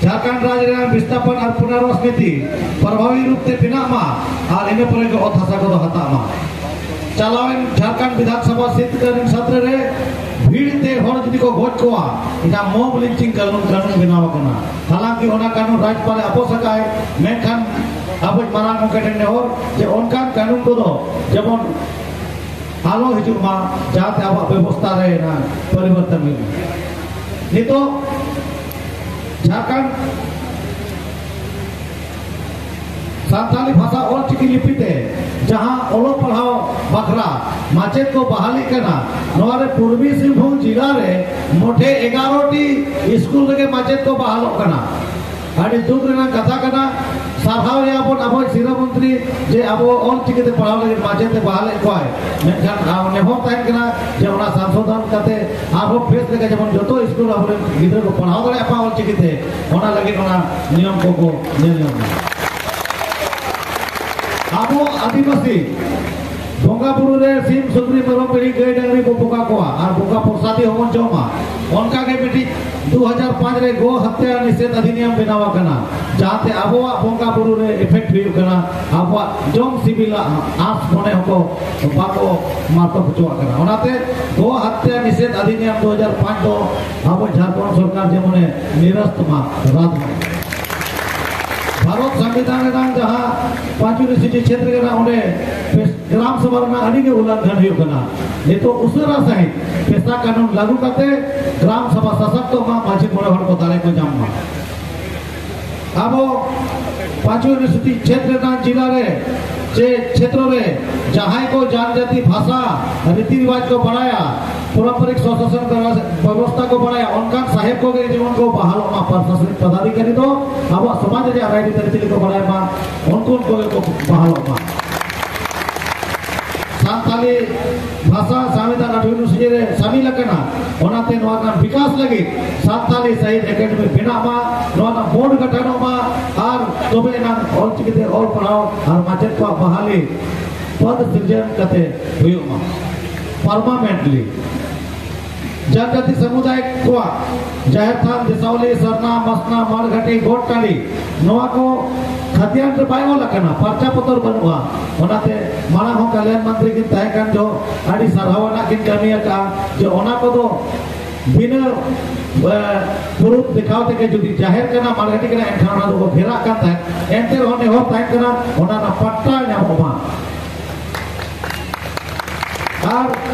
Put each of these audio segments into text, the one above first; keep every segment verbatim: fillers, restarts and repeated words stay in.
ᱡᱷᱟᱲᱠᱷᱚᱸᱰ ᱨᱟᱡᱽ ᱨᱮᱱᱟᱜ ᱵᱤᱥᱛᱷᱟᱯᱚᱱ ᱟᱨ ᱯᱩᱱᱚᱨᱵᱟᱥ ᱱᱤᱛᱤ ᱯᱨᱚᱵᱷᱟᱵᱤ ᱨᱩᱯ ᱛᱮ ᱵᱮᱱᱟᱜ ᱢᱟ ᱟᱨ ᱤᱱᱟᱹ ᱯᱚᱨᱮ ᱜᱮ ᱚᱛ ᱦᱟᱥᱟ ᱠᱚᱫᱚ ᱦᱟᱛᱟᱜ ᱢᱟ᱾ ᱪᱟᱞᱟᱣᱮᱱ ᱡᱷᱟᱲᱠᱷᱚᱸᱰ ᱵᱤᱫᱷᱟᱱ ᱥᱚᱵᱷᱟ ᱥᱤᱛᱠᱟᱞᱤᱱ ᱥᱟᱛᱨᱮ ᱨᱮ ᱵᱷᱤᱲ ᱛᱮ ᱦᱚᱲ ᱡᱩᱫᱤ ᱠᱚ ᱜᱚᱡ ᱠᱚᱣᱟ, ᱮᱱᱠᱷᱟᱱ mob lynching ᱠᱟᱹᱱᱩᱱ, ᱠᱟᱹᱱᱩᱱ ᱵᱮᱱᱟᱣ ᱟᱠᱟᱱᱟ᱾ ᱦᱟᱞᱟᱝᱠᱤ ᱚᱱᱟ ᱠᱟᱹᱱᱩᱱ ᱨᱟᱡᱽᱯᱟᱞ ᱮ ᱟᱯᱳᱥ ᱟᱠᱟᱫ, ᱢᱮᱱᱠᱷᱟᱱ ᱟᱵᱚ ᱢᱟᱨᱟᱝ ᱜᱚᱢᱠᱮ ᱴᱷᱮᱱ ᱱᱮᱦᱚᱨ ᱡᱮ ᱚᱱᱠᱟᱱ ᱠᱟᱹᱱᱩᱱ ᱠᱚᱫᱚ ᱡᱮᱢᱚᱱ ᱟᱞᱚ ᱦᱤᱡᱩᱜ ᱢᱟ, ᱡᱟᱦᱟᱸᱛᱮ ᱟᱵᱚᱣᱟᱜ ᱵᱮᱵᱚᱥᱛᱷᱟ ᱨᱮ ᱯᱚᱨᱤᱵᱚᱨᱛᱚᱱ ᱦᱩᱭᱩᱜ ᱢᱟ᱾ ᱱᱤᱛᱚᱜ ᱡᱷᱟᱲᱠᱷᱚᱸᱰ ᱥᱟᱱᱛᱟᱲᱤ ᱵᱷᱟᱥᱟ ᱚᱞᱪᱤᱠᱤ ᱞᱤᱯᱤ ᱛᱮ ᱡᱟᱦᱟᱸ ᱚᱞᱚᱜ ᱯᱟᱲᱦᱟᱣ ᱵᱟᱠᱷᱨᱟ ᱢᱟᱪᱮᱫ ᱠᱚ ᱵᱟᱦᱟᱞᱤᱜ ᱠᱟᱱᱟ, ᱱᱚᱣᱟ ᱨᱮ ᱯᱩᱨᱵᱤ ᱥᱤᱝᱵᱷᱩᱢ ᱡᱤᱞᱟ ᱨᱮ ᱢᱚᱴᱷᱮ ᱮᱜᱟᱨᱚ ᱴᱤ ᱥᱠᱩᱞ ᱨᱮᱜᱮ ᱢᱟᱪᱮᱫ ᱠᱚ ᱵᱟᱦᱟᱞᱚᱜ ᱠᱟᱱᱟ᱾ ᱟᱹᱰᱤ ᱫᱩᱠ ᱨᱮᱱᱟᱜ ᱠᱟᱛᱷᱟ ᱠᱟᱱᱟ᱾ ᱥᱟᱨᱦᱟᱣ ᱮᱭᱟ ᱵᱚᱱ ᱟᱵᱚ ᱥᱤᱨᱟᱹ ᱢᱚᱱᱛᱨᱤ ᱡᱮ ᱟᱵᱚ ᱚᱞ ᱪᱤᱠᱤ ᱛᱮ ᱯᱟᱲᱦᱟᱣ ᱞᱟᱹᱜᱤᱫ ᱢᱟᱪᱮᱫ ᱮ ᱵᱟᱦᱟᱞᱮᱫ ᱠᱚᱣᱟᱭ, ᱢᱮᱱᱠᱷᱟᱱ ᱟᱨ ᱱᱮᱦᱚᱨ ᱛᱟᱦᱮᱱ ᱠᱟᱱᱟ ᱡᱮ ᱚᱱᱟ ᱥᱚᱝᱥᱳᱫᱷᱚᱱ ᱠᱟᱛᱮ ᱟᱨᱦᱚᱸ ᱵᱮᱥ ᱞᱮᱠᱟ ᱡᱮᱢᱚᱱ ᱡᱚᱛᱚ ᱥᱠᱩᱞ ᱟᱵᱚᱨᱮᱱ ᱜᱤᱫᱽᱨᱟᱹ ᱠᱚ ᱯᱟᱲᱦᱟᱣ ᱫᱟᱲᱮᱭᱟᱜ ᱢᱟ ᱚᱞ ᱪᱤᱠᱤ ᱛᱮ, ᱚᱱᱟ ᱞᱟᱹᱜᱤᱫ ᱚᱱᱟ ᱱᱤᱭᱚᱢ ᱠᱚᱠᱚ ᱧᱮᱞ ᱧᱟᱢ ᱢᱟ᱾ ᱟᱵᱚ ᱟᱹᱫᱤᱵᱟᱹᱥᱤ ᱵᱚᱸᱜᱟ ᱵᱩᱨᱩ ᱨᱮ ᱥᱤᱢ, ᱥᱩᱠᱨᱤ, ᱢᱮᱨᱚᱢ, ᱵᱷᱤᱰᱤ, ᱜᱟᱹᱭ, ᱰᱟᱝᱨᱤ ᱵᱚ ᱵᱚᱸᱜᱟ ᱠᱚᱣᱟ ᱟᱨ ᱵᱚᱸᱜᱟ ᱯᱨᱚᱥᱟᱫᱤ ᱦᱚᱸᱵᱚᱱ ᱡᱚᱢᱟ᱾ ᱚᱱᱠᱟ ᱜᱮ ᱢᱤᱫᱴᱤᱡ ᱫᱩ ᱦᱟᱡᱟᱨ ᱯᱟᱸᱪ ᱨᱮ ᱜᱳ ᱦᱚᱛᱭᱟ ᱱᱤᱥᱮᱫᱷ ᱚᱫᱷᱤᱱᱤᱭᱚᱢ ᱵᱮᱱᱟᱣ ᱟᱠᱟᱱᱟ, ᱡᱟᱦᱟᱸᱛᱮ ᱟᱵᱚᱣᱟᱜ ᱵᱚᱸᱜᱟ ᱵᱩᱨᱩ ᱨᱮ effect ᱦᱩᱭᱩᱜ ᱠᱟᱱᱟ, ᱟᱵᱚᱣᱟᱜ ᱡᱚᱢ ᱥᱤᱵᱤᱞᱟᱜ ᱟᱸᱥ ᱢᱚᱱᱮ ᱦᱚᱸᱠᱚ ᱵᱟᱠᱚ ᱢᱟᱛᱚ ᱦᱚᱪᱚᱣᱟᱜ ᱠᱟᱱᱟ᱾ ᱚᱱᱟᱛᱮ ᱜᱳ ᱦᱚᱛᱭᱟ ᱱᱤᱥᱮᱫᱷ ᱚᱫᱷᱤᱱᱤᱭᱚᱢ ᱫᱩ ᱦᱟᱡᱟᱨ ᱯᱟᱸᱪ ᱫᱚ ᱟᱵᱚ ᱡᱷᱟᱲᱠᱷᱚᱸᱰ ᱥᱚᱨᱠᱟᱨ ᱡᱮᱢᱚᱱᱮ ᱱᱤᱨᱟᱥᱛ ᱢᱟ, ᱨᱟᱫ ᱢᱟ᱾ ᱵᱷᱟᱨᱚᱛ ᱥᱚᱝᱵᱤᱫᱷᱟᱱ ᱨᱮᱱᱟᱜ ᱡᱟᱦᱟᱸ ᱯᱟᱸᱪᱩ ᱨᱮ ᱥᱤᱴᱤ ᱪᱷᱮᱛᱨᱚ ᱨᱮᱱᱟᱜ ᱚᱸᱰᱮ ᱯᱮᱥ-, ᱜᱨᱟᱢ ᱥᱚᱵᱷᱟ ᱨᱮᱱᱟᱜ ᱟᱹᱰᱤ ᱜᱮ ᱩᱞᱞᱚᱝᱜᱷᱚᱱ ᱦᱩᱭᱩᱜ ᱠᱟᱱᱟ᱾ ᱱᱤᱛᱚᱜ ᱩᱥᱟᱹᱨᱟ ᱥᱟᱺᱦᱤᱡ ᱯᱮᱥᱟ ᱠᱟᱹᱱᱩᱱ ᱞᱟᱹᱜᱩ ᱠᱟᱛᱮ ᱜᱨᱟᱢ ᱥᱚᱵᱷᱟ ᱥᱟᱥᱚᱠᱛᱚ ᱢᱟ, ᱢᱟᱹᱡᱷᱤ ᱢᱚᱬᱮ ᱦᱚᱲ ᱠᱚ ᱫᱟᱲᱮ ᱠᱚ ᱧᱟᱢ ᱢᱟ᱾ ᱟᱵᱚ ᱯᱟᱸᱪᱩ ᱨᱮ ᱥᱤᱴᱤ ᱪᱷᱮᱛᱨᱚ ᱨᱮᱱᱟᱜ ᱡᱤᱞᱟ ᱨᱮ ᱪᱮ ᱪᱷᱮᱛᱨᱚ ᱨᱮ ᱡᱟᱦᱟᱸᱭ ᱠᱚ ᱡᱟᱱᱡᱟᱛᱤ ᱵᱷᱟᱥᱟ, ᱨᱤᱛᱤ ᱨᱤᱣᱟᱡᱽ ᱠᱚ ᱵᱟᱲᱟᱭᱟ, ᱯᱟᱨᱚᱢᱯᱚᱨᱤᱠ ᱥᱚᱥᱟᱥᱚᱱ ᱵᱮᱵᱚᱥᱛᱟ ᱠᱚ ᱵᱟᱲᱟᱭᱟ, ᱚᱱᱠᱟᱱ ᱥᱟᱦᱮᱵᱽ ᱠᱚᱜᱮ ᱡᱮᱢᱚᱱ ᱠᱚ ᱵᱟᱦᱟᱞᱚᱜ ᱢᱟ ᱯᱨᱚᱥᱟᱥᱚᱱᱤᱠ ᱯᱚᱫᱟᱫᱷᱤᱠᱟᱨᱤ ᱫᱚ, ᱟᱵᱚᱣᱟᱜ ᱥᱚᱢᱟᱡᱽ ᱨᱮᱭᱟᱜ ᱨᱟᱡᱽᱱᱤᱛᱤ ᱟᱹᱨᱤᱪᱟᱹᱞᱤ ᱠᱚ ᱵᱟᱲᱟᱭ ᱢᱟ, ᱩᱱᱠᱩ ᱠᱚᱜᱮ ᱠᱚ ᱵᱟᱦᱟᱞᱚᱜ ᱢᱟ᱾ ᱥᱟᱱᱛᱟᱞᱤ ᱵᱷᱟᱥᱟ ᱥᱟᱶᱦᱮᱫ ᱟᱨ ᱟᱹᱰᱤ ᱩᱱᱩᱥᱩᱪᱤ ᱨᱮ ᱥᱟᱢᱤᱞ ᱟᱠᱟᱱᱟ᱾ ᱚᱱᱟᱛᱮ ᱱᱚᱣᱟ ᱨᱮᱱᱟᱜ ᱵᱤᱠᱟᱥ ᱞᱟᱹᱜᱤᱫ ᱥᱟᱱᱛᱟᱞᱤ ᱥᱟᱦᱤᱛ ᱮᱠᱟᱰᱮᱢᱤ ᱵᱮᱱᱟᱜ ᱢᱟ, ᱱᱚᱣᱟ ᱨᱮᱱᱟᱜ ᱵᱳᱨᱰ ᱜᱚᱴᱷᱚᱱᱚᱜ ᱢᱟ ᱟᱨ ᱛᱚᱵᱮ ᱮᱱᱟᱝ ᱚᱞᱪᱤᱠᱤᱛᱮ ᱚᱞ ᱯᱟᱲᱦᱟᱣ ᱟᱨ ᱢᱟᱪᱮᱫ ᱠᱚᱣᱟᱜ ᱵᱟᱦᱟᱞᱤ ᱯᱚᱫ ᱥᱤᱨᱡᱚᱱ ᱠᱟᱛᱮ ᱦᱩᱭᱩᱜ ᱢᱟ᱾ Permanently ᱡᱟᱹᱛᱤ ᱥᱟᱢᱩᱫᱟᱭ ᱠᱚᱣᱟᱜ ᱡᱟᱦᱮᱨ ᱛᱷᱟᱱ, ᱫᱮᱥᱟᱣᱞᱤ, ᱥᱟᱨᱱᱟ, ᱢᱟᱥᱱᱟ, ᱢᱟᱲᱜᱷᱟᱴᱤ, ᱜᱚᱴ ᱴᱟᱺᱰᱤ, ᱱᱚᱣᱟ ᱠᱚ ᱠᱷᱟᱛᱤᱭᱟᱱ ᱨᱮ ᱵᱟᱭ ᱚᱞ ᱟᱠᱟᱱᱟ, ᱯᱟᱨᱪᱟ ᱯᱚᱛᱚᱨ ᱵᱟᱹᱱᱩᱜᱼᱟ᱾ ᱚᱱᱟᱛᱮ ᱢᱟᱲᱟᱝ ᱦᱚᱸ ᱠᱟᱞᱭᱟᱱ ᱢᱚᱱᱛᱨᱤ ᱠᱤᱱ ᱛᱟᱦᱮᱸ ᱠᱟᱱ ᱡᱚᱦᱚᱜ ᱟᱹᱰᱤ ᱥᱟᱨᱦᱟᱣ ᱟᱱᱟᱜ ᱠᱤᱱ ᱠᱟᱹᱢᱤ ᱟᱠᱟᱫᱼᱟ, ᱡᱮ ᱚᱱᱟ ᱠᱚᱫᱚ ᱵᱤᱱᱟᱹ, ᱮ, ᱯᱩᱨᱩᱵ ᱫᱮᱠᱷᱟᱣ ᱛᱮᱜᱮ ᱡᱩᱫᱤ ᱡᱟᱦᱮᱨ ᱠᱟᱱᱟ, ᱢᱟᱲᱜᱷᱟᱴᱤ ᱠᱟᱱᱟ, ᱮᱱᱠᱷᱟᱱ ᱚᱱᱟ ᱫᱚᱠᱚ ᱜᱷᱮᱨᱟᱜ ᱠᱟᱱ ᱛᱟᱦᱮᱸᱫ᱾ ᱮᱱᱛᱮ ᱨᱮᱦᱚᱸ ᱱᱮᱦᱚᱨ ᱛᱟᱦᱮᱸ ᱠᱟᱱᱟ, ᱚᱱᱟ ᱨᱮᱱᱟᱜ ᱯᱟᱴᱴᱟ ᱧᱟᱢᱚᱜ ᱢᱟ᱾ ᱟᱨ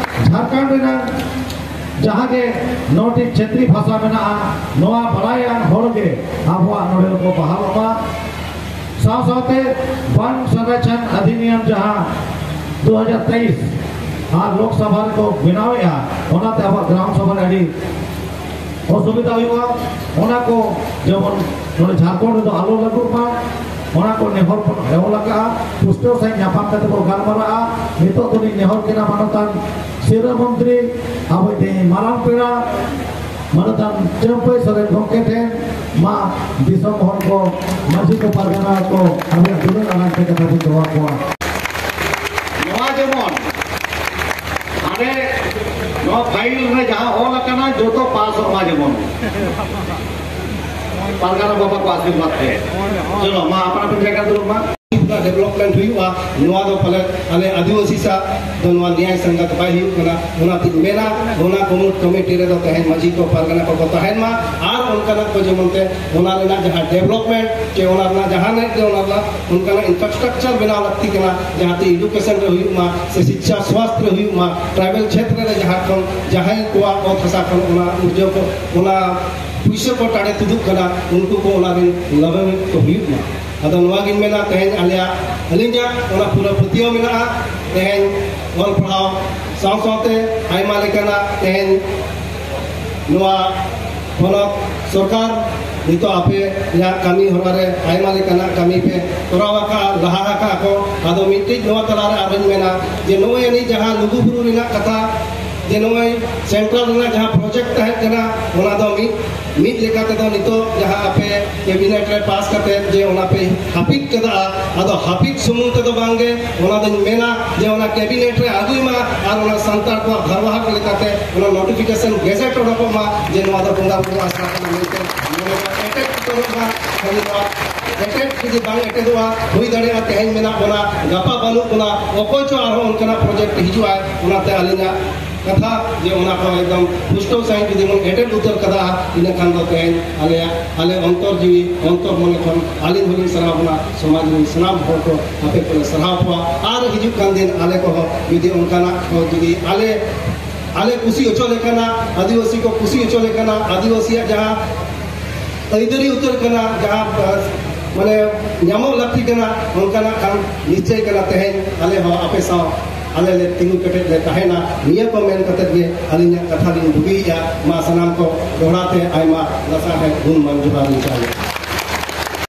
ᱡᱷᱟᱲᱠᱷᱚᱸᱰ ᱨᱮᱱᱟᱜ ᱡᱟᱦᱟᱸ ᱜᱮ ᱱᱚᱴᱤ ᱪᱷᱮᱛᱨᱤ ᱵᱷᱟᱥᱟ ᱢᱮᱱᱟᱜᱼᱟ, ᱱᱚᱣᱟ ᱵᱟᱲᱟᱭᱟᱱ ᱦᱚᱲ ᱜᱮ ᱟᱵᱚᱣᱟᱜ ᱱᱚᱰᱮ ᱫᱚᱠᱚ ᱵᱟᱦᱟᱞᱚᱜ ᱢᱟ᱾ ᱥᱟᱶ ᱥᱟᱶᱛᱮ ᱵᱟᱝ ᱥᱚᱝᱨᱚᱠᱷᱚᱱ ᱚᱫᱷᱤᱱᱤᱭᱚᱢ ᱡᱟᱦᱟᱸ ᱫᱩ ᱦᱟᱡᱟᱨ ᱛᱮᱭᱤᱥ ᱟᱨ ᱞᱳᱠᱥᱚᱵᱷᱟ ᱨᱮᱠᱚ ᱵᱮᱱᱟᱣᱮᱫᱼᱟ, ᱚᱱᱟᱛᱮ ᱟᱵᱚᱣᱟᱜ ᱜᱨᱟᱢ ᱥᱚᱵᱷᱟ ᱨᱮ ᱟᱹᱰᱤ ᱚᱥᱩᱵᱤᱫᱷᱟ ᱦᱩᱭᱩᱜᱼᱟ᱾ ᱚᱱᱟ ᱠᱚ ᱡᱮᱢᱚᱱ ᱱᱚᱰᱮ ᱡᱷᱟᱲᱠᱷᱚᱸᱰ ᱨᱮᱫᱚ ᱟᱞᱚ ᱞᱟᱹᱜᱩᱜ ᱢᱟ, ᱚᱱᱟ ᱠᱚ ᱱᱮᱦᱚᱨ ᱵᱚᱱ ᱮᱦᱚᱵ ᱟᱠᱟᱫᱼᱟ᱾ ᱯᱩᱥᱴᱟᱹᱣ ᱥᱟᱺᱦᱤᱡ ᱧᱟᱯᱟᱢ ᱠᱟᱛᱮ ᱵᱚᱱ ᱜᱟᱞᱢᱟᱨᱟᱜᱼᱟ᱾ ᱱᱤᱛᱚᱜ ᱫᱚᱞᱤᱧ ᱱᱮᱦᱚᱨ ᱠᱤᱱᱟ ᱢᱟᱱᱚᱛᱟᱱ ᱥᱤᱨᱟᱹ ᱢᱚᱱᱛᱨᱤ, ᱟᱵᱚᱭᱤᱡ ᱛᱮᱦᱮᱧ ᱢᱟᱨᱟᱝ ᱯᱮᱲᱟ ᱢᱟᱱᱚᱛᱟᱱ ᱪᱟᱹᱢᱯᱟᱹᱭ ᱥᱚᱨᱮᱱ ᱜᱚᱢᱠᱮ ᱴᱷᱮᱱ ᱢᱟ ᱫᱤᱥᱚᱢ ᱦᱚᱲ ᱠᱚ, ᱢᱟᱹᱡᱷᱤ ᱠᱚ, ᱯᱟᱨᱜᱟᱱᱟ ᱠᱚ ᱟᱵᱚᱭᱟᱜ ᱫᱩᱞᱟᱹᱲ ᱟᱲᱟᱝ ᱛᱮ ᱠᱟᱛᱷᱟ ᱵᱚᱱ ᱫᱚᱦᱚ ᱟᱠᱚᱣᱟ᱾ ᱱᱚᱣᱟ ᱡᱮᱢᱚᱱ ᱦᱟᱸᱰᱮ ᱱᱚᱣᱟ ᱯᱷᱟᱭᱤᱞ ᱨᱮ ᱡᱟᱦᱟᱸ ᱚᱞ ᱟᱠᱟᱱᱟ, ᱡᱚᱛᱚ ᱯᱟᱥᱚᱜ ᱢᱟ ᱡᱮᱢᱚᱱ, ᱯᱟᱨᱜᱟᱱᱟ ᱵᱟᱵᱟ ᱠᱚ ᱟᱥᱤᱨᱵᱟᱫᱽ ᱛᱮ᱾ ᱪᱚᱞᱚ, ᱢᱟ ᱟᱯᱟᱱ ᱟᱯᱤᱱ ᱡᱟᱭᱜᱟ ᱫᱩᱲᱩᱵ ᱢᱟ᱾ ᱯᱩᱨᱟᱹ ᱰᱮᱵᱷᱞᱚᱯᱢᱮᱱᱴ ᱦᱩᱭᱩᱜᱼᱟ, ᱱᱚᱣᱟ ᱫᱚ ᱯᱟᱞᱮ ᱟᱞᱮ ᱟᱹᱫᱤᱵᱟᱹᱥᱤ ᱥᱟᱶ ᱫᱚ ᱱᱚᱣᱟ ᱱᱮᱭᱟᱭ ᱥᱟᱝᱜᱟᱛ ᱵᱟᱭ ᱦᱩᱭᱩᱜ ᱠᱟᱱᱟ᱾ ᱚᱱᱟᱛᱤᱧ ᱢᱮᱱᱟ, ᱚᱱᱟ ᱠᱩᱢᱩᱴ ᱠᱚᱢᱤᱴᱤ ᱨᱮᱫᱚ ᱛᱮᱦᱮᱧ ᱢᱟᱹᱡᱷᱤ ᱠᱚ, ᱯᱟᱨᱜᱟᱱᱟ ᱠᱚᱠᱚ ᱛᱟᱦᱮᱱ ᱢᱟ, ᱟᱨ ᱚᱱᱠᱟᱱᱟᱜ ᱠᱚ ᱡᱮᱢᱚᱱ ᱛᱮ ᱚᱱᱟ ᱨᱮᱱᱟᱜ ᱡᱟᱦᱟᱸ ᱰᱮᱵᱷᱞᱚᱯᱢᱮᱱᱴ ᱪᱮ ᱚᱱᱟ ᱨᱮᱱᱟᱜ ᱡᱟᱦᱟᱱᱟᱜ ᱜᱮ ᱚᱱᱟ ᱨᱮᱱᱟᱜ ᱚᱱᱠᱟᱱᱟᱜ ᱤᱱᱯᱷᱨᱟᱥᱴᱨᱟᱠᱪᱟᱨ ᱵᱮᱱᱟᱣ ᱞᱟᱹᱠᱛᱤ ᱠᱟᱱᱟ, ᱡᱟᱦᱟᱸᱛᱮ ᱮᱰᱩᱠᱮᱥᱚᱱ ᱨᱮ ᱦᱩᱭᱩᱜ ᱢᱟ, ᱥᱮ ᱥᱤᱠᱪᱷᱟ ᱥᱣᱟᱥᱛᱷ ᱨᱮ ᱦᱩᱭᱩᱜ ᱢᱟ, ᱴᱨᱟᱭᱵᱮᱞ ᱠᱷᱮᱛᱨᱮ ᱨᱮ ᱡᱟᱦᱟᱸ ᱠᱷᱚᱱ ᱡᱟᱦᱟᱸᱭ ᱠᱚᱣᱟᱜ ᱚᱛ ᱦᱟᱥᱟ ᱠᱷᱚᱱ ᱚᱱᱟ ᱩᱨᱡᱟᱹ ᱠᱚ, ᱚᱱᱟ ᱯᱩᱭᱥᱟᱹ ᱠᱚ ᱴᱟᱲᱮ ᱛᱩᱫᱩᱜ ᱠᱟᱱᱟ, ᱩᱱᱠᱩ ᱠᱚ ᱚᱱᱟ ᱨᱮᱱ ᱞᱟᱵᱷᱟᱱᱣᱤᱛ ᱠᱚ ᱦᱩᱭᱩᱜ ᱢᱟ᱾ ᱟᱫᱚ ᱱᱚᱣᱟ ᱜᱤᱧ ᱢᱮᱱᱟ, ᱛᱮᱦᱮᱧ ᱟᱞᱮᱭᱟᱜ, ᱟᱹᱞᱤᱧᱟᱜ ᱚᱱᱟ ᱯᱩᱨᱟᱹ ᱯᱟᱹᱛᱭᱟᱹᱣ ᱢᱮᱱᱟᱜᱼᱟ, ᱛᱮᱦᱮᱧ ᱚᱞ ᱯᱟᱲᱦᱟᱣ ᱥᱟᱶ ᱥᱟᱶᱛᱮ ᱟᱭᱢᱟ ᱞᱮᱠᱟᱱᱟᱜ ᱛᱮᱦᱮᱧ ᱱᱚᱣᱟ ᱯᱚᱱᱚᱛ ᱥᱚᱨᱠᱟᱨ ᱱᱤᱛᱚᱜ ᱟᱯᱮᱭᱟᱜ ᱠᱟᱹᱢᱤ ᱦᱚᱨᱟ ᱨᱮ ᱟᱭᱢᱟ ᱞᱮᱠᱟᱱᱟᱜ ᱠᱟᱹᱢᱤ ᱯᱮ ᱠᱚᱨᱟᱣ ᱟᱠᱟᱫᱼᱟ, ᱞᱟᱦᱟ ᱟᱠᱟᱫᱼᱟ ᱠᱚ᱾ ᱟᱫᱚ ᱢᱤᱫᱴᱤᱡ ᱱᱚᱣᱟ ᱛᱟᱞᱟᱨᱮ ᱟᱨᱦᱚᱸᱧ ᱢᱮᱱᱟ ᱡᱮ ᱱᱚᱜᱼᱚᱭ ᱟᱹᱱᱤᱡ ᱡᱟᱦᱟᱸ ᱞᱩᱜᱩᱵᱩᱨᱩ ᱨᱮᱱᱟᱜ ᱠᱟᱛᱷᱟ, ᱡᱮ ᱱᱚᱜᱼᱚᱭ ᱥᱮᱱᱴᱨᱟᱞ ᱨᱮᱱᱟᱜ ᱡᱟᱦᱟᱸ ᱯᱨᱚᱡᱮᱠᱴ ᱛᱟᱦᱮᱸ ᱠᱟᱱᱟ, ᱚᱱᱟ ᱫᱚ ᱢᱤᱫ ᱢᱤᱫ ᱞᱮᱠᱟ ᱛᱮᱫᱚ ᱱᱤᱛᱚᱜ ᱡᱟᱦᱟᱸ ᱟᱯᱮ ᱠᱮᱵᱤᱱᱮᱴ ᱨᱮ ᱯᱟᱥ ᱠᱟᱛᱮ ᱡᱮ ᱚᱱᱟ ᱯᱮ ᱦᱟᱹᱯᱤᱫ ᱠᱟᱫᱟ, ᱟᱫᱚ ᱦᱟᱹᱯᱤᱫ ᱥᱩᱢᱩᱝ ᱛᱮᱫᱚ ᱵᱟᱝᱜᱮ, ᱚᱱᱟ ᱫᱚᱧ ᱢᱮᱱᱟ ᱡᱮ ᱚᱱᱟ ᱠᱮᱵᱤᱱᱮᱴ ᱨᱮ ᱟᱹᱜᱩᱭ ᱢᱟ ᱟᱨ ᱚᱱᱟ ᱥᱟᱱᱛᱟᱲ ᱠᱚᱣᱟᱜ ᱫᱷᱟᱨᱣᱟᱦᱟᱠ ᱞᱮᱠᱟᱛᱮ ᱚᱱᱟ ᱱᱳᱴᱤᱯᱷᱤᱠᱮᱥᱚᱱ ᱜᱮᱡᱮᱴ ᱚᱰᱚᱠᱚᱜ ᱢᱟ ᱡᱮ ᱱᱚᱣᱟ ᱫᱚ ᱵᱚᱸᱜᱟ ᱵᱩᱨᱩ ᱟᱥᱲᱟ ᱠᱟᱱᱟ ᱢᱮᱱᱛᱮ᱾ ᱱᱚᱣᱟ ᱮᱴᱮᱫ ᱩᱛᱟᱹᱨᱚᱜ ᱢᱟ, ᱠᱷᱟᱹᱞᱤ ᱱᱚᱣᱟ ᱮᱴᱮᱫ ᱡᱩᱫᱤ ᱵᱟᱝ ᱮᱴᱮᱫᱚᱜᱼᱟ, ᱦᱩᱭ ᱫᱟᱲᱮᱭᱟᱜᱼᱟ ᱛᱮᱦᱮᱧ ᱢᱮᱱᱟᱜ ᱵᱚᱱᱟ, ᱜᱟᱯᱟ ᱵᱟᱹᱱᱩᱜ ᱵᱚᱱᱟ, ᱚᱠᱚᱭ ᱪᱚ ᱟᱨᱦᱚᱸ ᱚᱱᱠᱟᱱᱟᱜ ᱯᱨᱚᱡᱮᱠᱴ ᱦᱤᱡᱩᱜᱼᱟ᱾ ᱚᱱᱟᱛᱮ ᱟᱹᱞᱤᱧᱟᱜ ᱠᱟᱛᱷᱟ ᱡᱮ ᱚᱱᱟ ᱠᱚ ᱮᱠᱫᱚᱢ ᱯᱩᱥᱴᱟᱹᱣ ᱥᱟᱺᱦᱤᱡ ᱡᱩᱫᱤ ᱵᱚᱱ ᱮᱴᱮᱫ ᱩᱛᱟᱹᱨ ᱠᱟᱫᱟ, ᱤᱱᱟᱹ ᱠᱷᱟᱱ ᱫᱚ ᱛᱮᱦᱮᱧ ᱟᱞᱮᱭᱟᱜ, ᱟᱞᱮ ᱚᱱᱛᱚᱨ ᱡᱤᱣᱤ, ᱚᱱᱛᱚᱨ ᱢᱚᱱᱮ ᱠᱷᱚᱱ ᱟᱹᱞᱤᱧ ᱦᱚᱸᱞᱤᱧ ᱥᱟᱨᱦᱟᱣ ᱵᱚᱱᱟ, ᱥᱚᱢᱟᱡᱽ ᱨᱮᱱ ᱥᱟᱱᱟᱢ ᱦᱚᱲ ᱠᱚ ᱟᱯᱮ ᱠᱚᱞᱮ ᱥᱟᱨᱦᱟᱣ ᱠᱚᱣᱟ᱾ ᱟᱨ ᱦᱤᱡᱩᱜ ᱠᱟᱱ ᱫᱤᱱ ᱟᱞᱮ ᱠᱚᱦᱚᱸ ᱡᱩᱫᱤ ᱚᱱᱠᱟᱱᱟᱜ ᱠᱚ ᱡᱩᱫᱤ ᱟᱞᱮ, ᱟᱞᱮ ᱠᱩᱥᱤ ᱦᱚᱪᱚ ᱞᱮᱠᱟᱱᱟᱜ, ᱟᱹᱫᱤᱵᱟᱹᱥᱤ ᱠᱚ ᱠᱩᱥᱤ ᱦᱚᱪᱚ ᱞᱮᱠᱟᱱᱟᱜ, ᱟᱹᱫᱤᱵᱟᱹᱥᱤᱭᱟᱜ ᱡᱟᱦᱟᱸ ᱟᱹᱭᱫᱟᱹᱨᱤ ᱩᱛᱟᱹᱨ ᱠᱟᱱᱟ, ᱡᱟᱦᱟᱸ, ᱟᱸ, ᱢᱟᱱᱮ ᱧᱟᱢᱚᱜ ᱞᱟᱹᱠᱛᱤ ᱠᱟᱱᱟ, ᱚᱱᱠᱟᱱᱟᱜ ᱠᱷᱟᱱ ᱱᱤᱥᱪᱚᱭ ᱠᱟᱱᱟ ᱛᱮᱦᱮᱧ ᱟᱞᱮ ᱦᱚᱸ ᱟᱯᱮ ᱥᱟᱶ ᱟᱞᱮ ᱞᱮ ᱛᱤᱸᱜᱩ ᱠᱮᱴᱮᱡ ᱞᱮ ᱛᱟᱦᱮᱱᱟ᱾ ᱱᱤᱭᱟᱹ ᱠᱚ ᱢᱮᱱ ᱠᱟᱛᱮ ᱜᱮ ᱟᱹᱞᱤᱧᱟᱜ ᱠᱟᱛᱷᱟ ᱞᱤᱧ ᱵᱩᱜᱤᱭᱮᱫᱼᱟ᱾ ᱢᱟ ᱥᱟᱱᱟᱢ ᱠᱚ ᱫᱚᱦᱲᱟ ᱛᱮ ᱟᱭᱢᱟ ᱞᱟᱥᱟᱲᱦᱮᱫ ᱜᱩᱱ ᱢᱟᱱ ᱡᱚᱦᱟᱨ ᱞᱤᱧ ᱪᱟᱞᱟ᱾